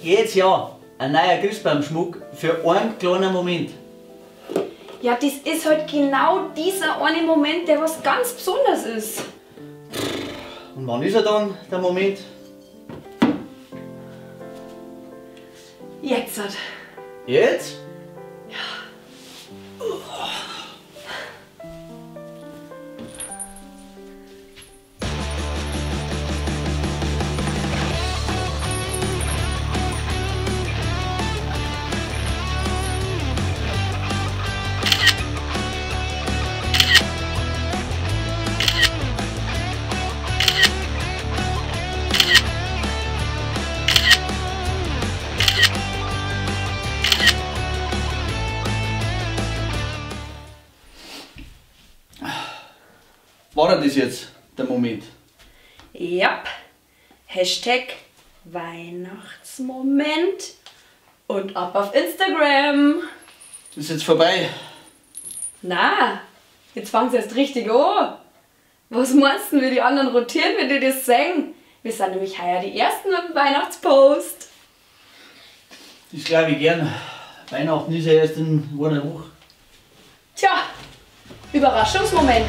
Jedes Jahr ein neuer Christbaumschmuck für einen kleinen Moment. Ja, das ist halt genau dieser eine Moment, der was ganz Besonderes ist. Und wann ist er dann, der Moment? Jetzt. Jetzt? Ja. War das jetzt der Moment? Ja. Hashtag Weihnachtsmoment und ab auf Instagram. Ist jetzt vorbei? Na, jetzt fangen sie erst richtig an. Was meinst du, wie die anderen rotieren, wenn die das sehen? Wir sind nämlich heuer die Ersten mit dem Weihnachtspost. Das glaube ich gern. Weihnachten ist ja erst in einer Woche. Tja, Überraschungsmoment.